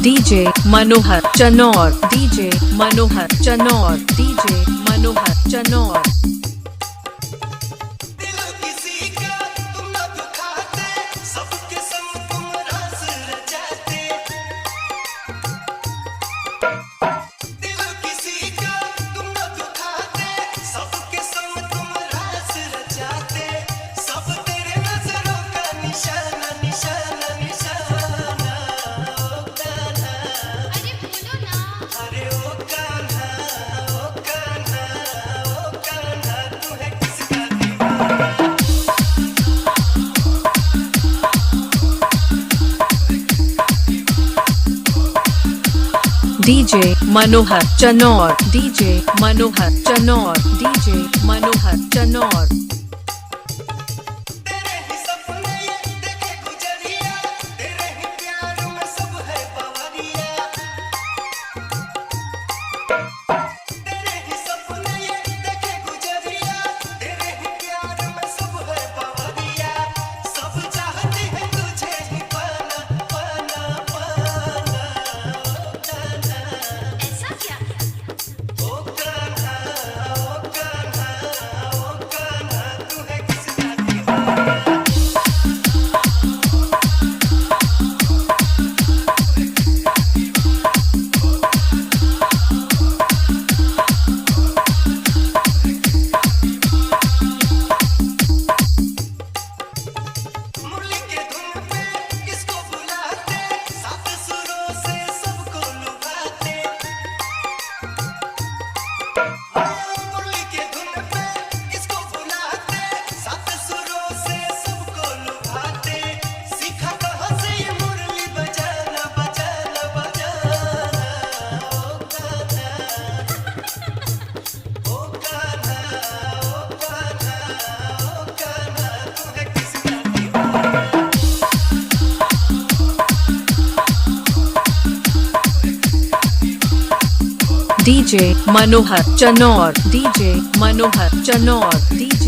DJ Manohar Chanaur, DJ Manohar Chanaur, DJ Manohar Chanaur. दिल किसी का तुम न दुखाते, सबके संग तुम रास रचाते। दिल किसी का तुम न दुखाते, सबके संग तुम रास रचाते। सब तेरे नजरों का निशाना निशाना निशाना। ओ कान्हा, अरे बोलो ना। अरे ओ कान्हा, ओ कान्हा, ओ कान्हा, तू है किसका दीवाना। DJ Manohar Chanaur, DJ Manohar Chanaur, DJ Manohar Chanaur. तेरे ही सपने ये देखे गुजरिया, तेरे ही प्यार में सब है बावरिया। तेरे ही सपने ये देखे गुजरिया, तेरे ही प्यार में सब है बावरिया। सब चाहते हैं तुझे ही पाना पाना पाना। ओ कान्हा, ऐसा क्या? ओ कान्हा, ओ कान्हा, ओ कान्हा, तू है किसका दीवाना। मुरली के धुन पे किसको बुलाते, सात सुरों से सबको लुभाते। मुरली के धुन पे किसको बुलाते, सात सुरों से सबको लुभाते। सीखा कहाँ से ये मुरली बजाना बजाना बजाना। ओ कान्हा, ओ कान्हा, ओ कान्हा, ओ कान्हा, तू है किसका दीवाना। DJ Manohar Chanaur, DJ Manohar Chanaur, DJ